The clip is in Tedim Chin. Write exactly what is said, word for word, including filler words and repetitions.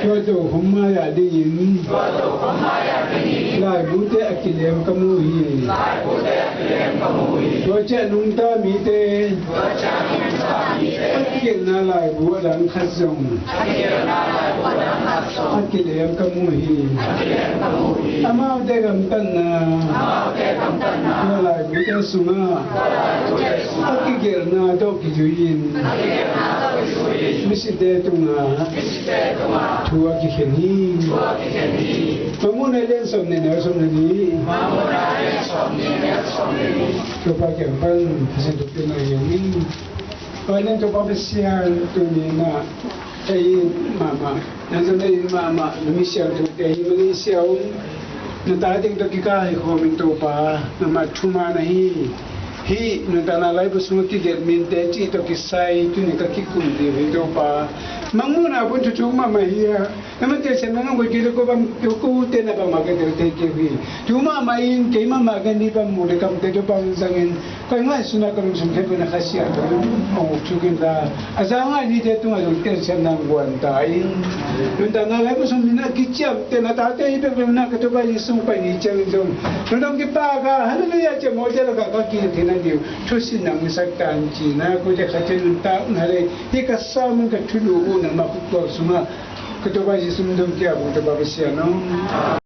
Tua tokhom mai-ah dingin laibute a kilem ka mu hi. Tua ciang nungta mite a kigelhna laibu a dang khat zong a kilem ka mu hi. Amaute gamtatna, tua laibute sungah a kigelhna tawh kizui-in misite tungah thu a kikhen hi. Mangmuhna lian sawm nih, neu sawm nih. Topa kiang pan Pasian thupina hi hang in. Tua in Topa Pasian, tuni-in ah, ei mahmah, na zong ei mahmah, na mi siangthote hi Malaysia um, na tate tawh kikaikhawm in Topa, nangmah thuman ahi. Hih nuntakna laibu sungah kigelh mite cih tawh kisai tuni ka kikum ding hi Topa. Mangmuhna bun thuthuk mahmah hi a, nangmah telsiamna nong koih kei leh ko bang, ko, kote na bangmah ka tel thei kei uh hi. Tu mahmah in kei mahmah ka ni bang mu leh kamte Topa hong zangin, ka ngaihsutna ka lungsim khempeuh na Kha Siangtho in hong uk thuk in la, a za ngai nite tungah zong telsiamna hong guan ta in. Nuntakna laibu sung ni na kiciamteh na tate hi bek lo na ka Topa Jesu hong pai ni ciangin zong nang dong kipak a, halleluiah ciah mawte lakah ka kihilh theihna ding uh thusin nang hong sak ta in ci na, kote khat ciang nuntakna leh hih ka sermon ka thulu uh nangmah khutkuang sungah ka Topa Jesu min tawh kiap ung Topa Pasian aw.